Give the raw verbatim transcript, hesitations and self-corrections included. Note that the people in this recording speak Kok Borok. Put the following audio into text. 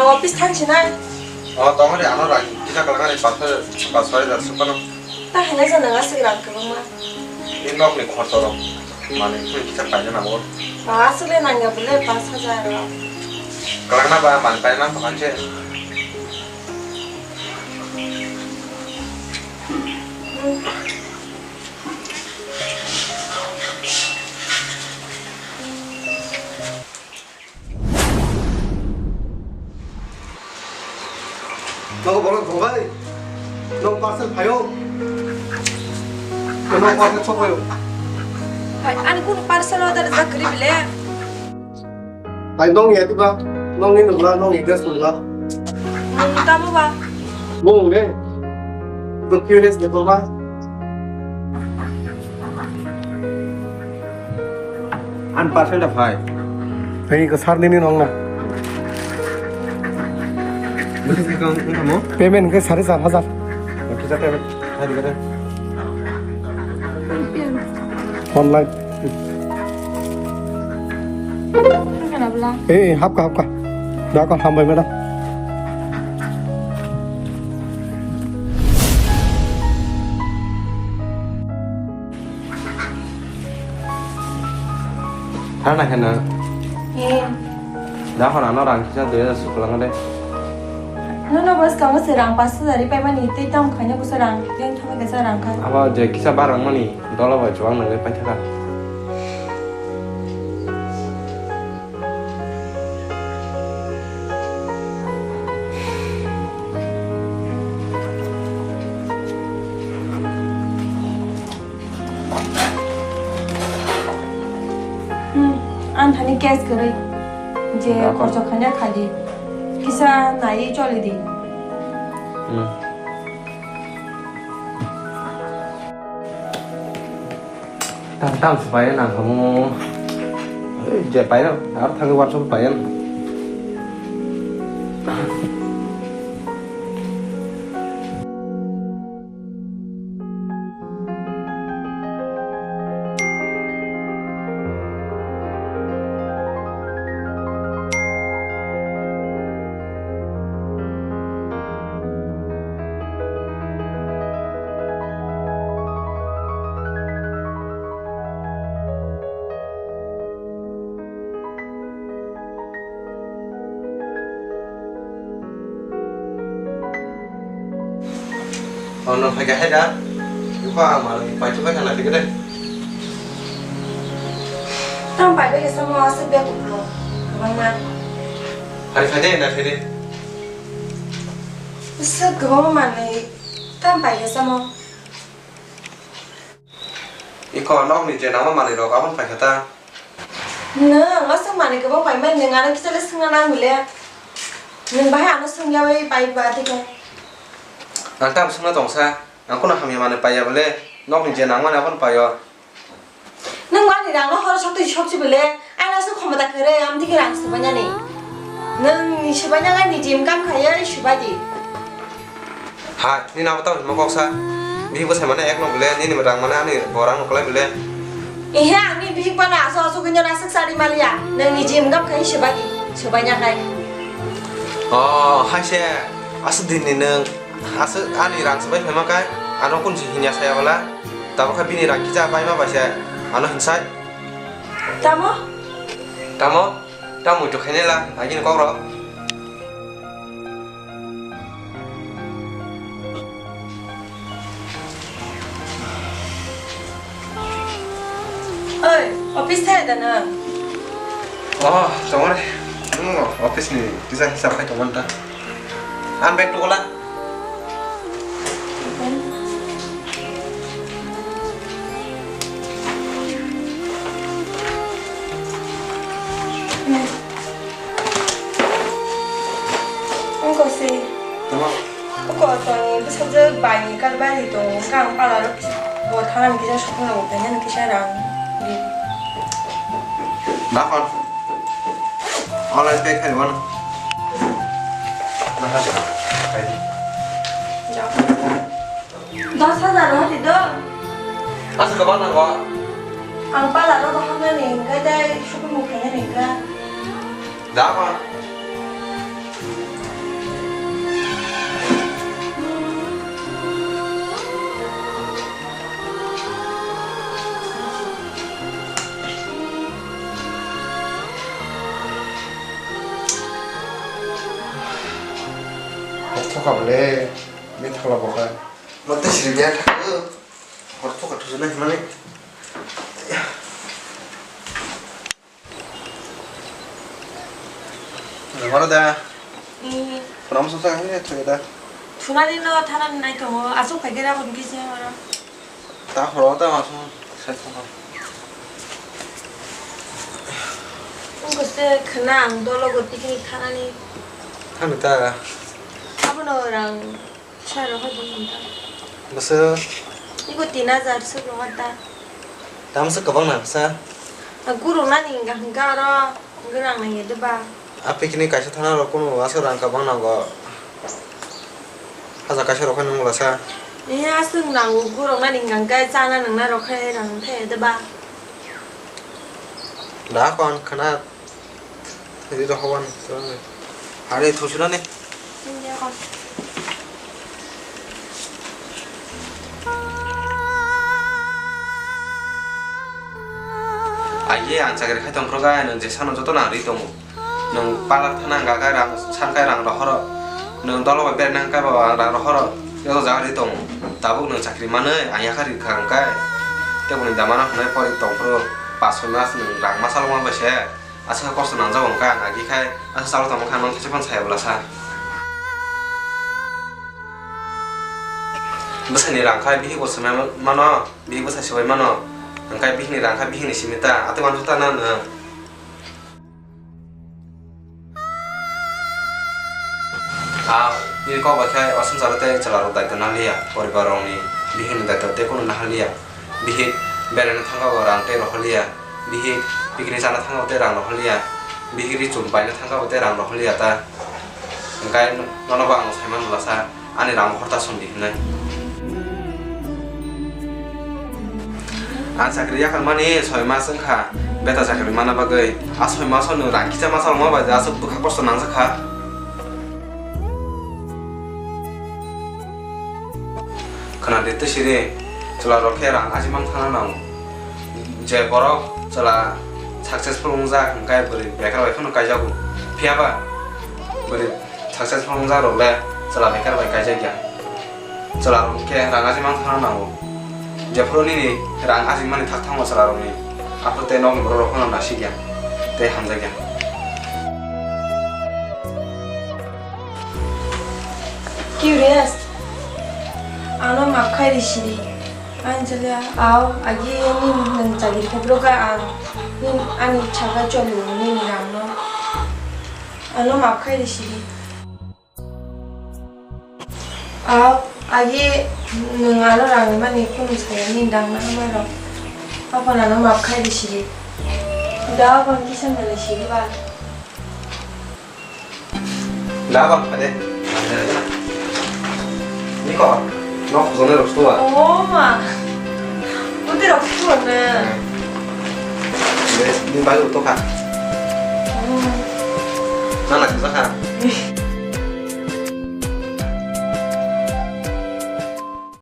Office thang sinai. O, tongori ano rang kisa kalangani pasai, pasai jar sukano. Ta hene jana ngasik rang kwbangma. Ni nokni khorchorok mani twi kisa paina nango. Ba aswk le nangya bole pas hajar rok. Kalangna ba mani paina nang tongkha se. Nogo borok thongbai. Nok parcel phaio. Nok parcel sokphaio. Hai, ani kun parcel order jak kri bile. Hai, nong ya tiba. Nong ni nungla, nong ni gas nungla. Nung tamo ba? Mung ne. Bo curious ne ba. An parcel da phai. Hei, ko sar nini nong na. Bisi kang, kang mo? Payment ke sare char hajar. Kisa payment. Hai, di kata. Online. Hapka, hapka. Da ko hambai madam. Thana khe nang. Eh. Da hor ano rang kisa dui hajar sukulang de. Nono bwskango se rang pash hajar ri paimani tei tam khaina kusa rang yang thangwi kaisa rang kha. Abo je kisa barang mani dola bai chuwang nangwi paithaka. Hmm, ang thani cash kwrwi. Je khorcho khaina khadi. Kisa naiwi choli di. Hmm. Tam tam se pai nang kamo. Ei, je pai nang, ar thangwi WhatsApp pai nang. Ono phaikha hai da. Iko ang malo paithak kha na thik de. Tang pai bai samo aswk bag ulo. Kwbangma. Hari phaide na phaide. Aswk kwbangma manwi tang pai samo. Iko nokni je nangma manwi rok aboni paikha ta. Nwng aswk manwi kwbang paimani, nwng ano kisa le swngna nang hile. Nwng bahai ano swngyawi pai ba thikhe. Ang tamo swngna tongsa, ang kono hamya manwi paiya bole, nokni je nangmani abono paio. Nwng ani rangno horo sotwi sokchi bole, aino aswk khomota kwrwi, amtwi khe rang swbainani. Nwng swbainani niji income khaiwi swbai di. Hai, nini abo tamo himo koksa. Bihik bwsai mane ek no bole, nini rang mane ani bo rang no kwlai bole. Ehe, ang ni bihik bana aso aso kanya nasik sari malia. Nwng niji income khai swbai di, swbai nya khai. Oh, hai se, aswk din ni nwng, aswk ani rang swbai phaima kai, ano kun si hinya saya bala. Tamo kha bini rang kisa bai ma bai se, ano hinsai. Tamo? Tamo? Tamo muitu khainai la, agini kok rok. Oi, office thai da na? Oh, tongore. Hmm, office ni kisa hisab khai tongmani ta. Ang bag tukola. Ungko se. Tama. Ungko toni bwsajwk bai ni karbari tongo, wngkha ang pala rok bo thangani kisa sokung rok kanya ni kisa rang di. Dakhon. Online pay khai wano. Nahar. Khai di. Ja. Dos hajar rohadi do. Asa kwbang nango? Ang pala rogo hamnani hingkhe tei shopping mall khainani hingkha. Da ma? Ole, ni thokla bo kha. Mo tei siri biya thakgo. Hor thok thok na himani. Ngora da. Hmm. Phone mo sa sa ni thok da. Thunani no thanani nai tongo. Asuk phai khe ra kon kisi oro. Ta horo ta ma sung sai thong. Wngkha se khna ang dolo go picnic thanani. Thani ta. Abono rang sa rohor bo ta. Bwswk? Iko tin hajar swk rohor ta. Tamo se kwbang na sa? A guru nani hingka hingka aro. Gwnang nang ya de ba? A picnic kaisa thana rok kunu aswk rang kabang nango. Haja kaisa rok phai nang mula sa. Iya, aswk nango, gurok nani hingka hingka chana nang na rok khe rang thai ya de ba? Da kon khana ri rok hoban. Hari thusu nani. Iya kon. Aye, ang chakri khai tongphuru khe, nwng je sano jotono ang ri tongo. Nwng parlor thana hwnkha khe rang san khe rang rohoro. Nwng dolo bai berana hwnkha khe bo ang rang rohoro. Joto jaga ri tongo. Tabuk nwng chakri manwi ang yakha ri kha hwnkhe. Tei boni damano hwnwi pori tongphuru pas soi mas nwng rang ma chalokma bai se. Aswk kosto nangjago hwnkha ang agi khai, aswk chalo tongma khe ang nang thaisa phano saya bwlasa. Bwsani rang khai bihik bo swmai mano, bihik bwsa swbai mano, hwnkhe bihikni rang khai bihikni simi ta, atwi uansuk ta na nwng. Ah, nini kok bai khe o swngcharo tei chwla rok daitw nang liya, poribar rokni bihikni daitw tei kunu nahar liya, bihik beraina thangkha bo rang tei rohor liya. Bihik picnic chana thangkha bo tei rang rohor liya. Bihik ri chum paina thangkha bo tei rang rohor liya ta. Hwnkhe nono bo ang sai man bwlasa ani rang horta song di hwnwi. Ang chakri yakarmani soi mas wngkha beta chakri mana bagwi. A soi maso nwng rang kisa masa wngma bai aswk bwkha kosto nangjak kha. Khwnadi twi siri, chwla rok khe rang ajimang thangna nango. Je borok chwla successful wngjak hwnkhe bwrwi bekar bai phano kaijago. Phiya ba bwrwi successful wngjak rok le chwla bekar bai kaijakya. Chwla rok khe rang ajimang thangna nango. Jephuru nini rang ajimani thak thango chwla rokni, aphuru tei nokni borok rok phano nasikya tei hamjakya. Curious, ano map khai di siri. Anjali, ao, agi ni nang chagiri kubro ka ang, ni ani chaga choli ni ni rang no. Ano map khai di siri. Ao, agi nang ano rang mani kunu saya ni rang na hamaro. Apa nano map khai di siri. Da apa ni kisa mele siri ba. Da bang pade. Niko, nok zone rok tua. Oh ma. Putih rok tua na. Ni bayu to ka. Oh. Nana kisa ka.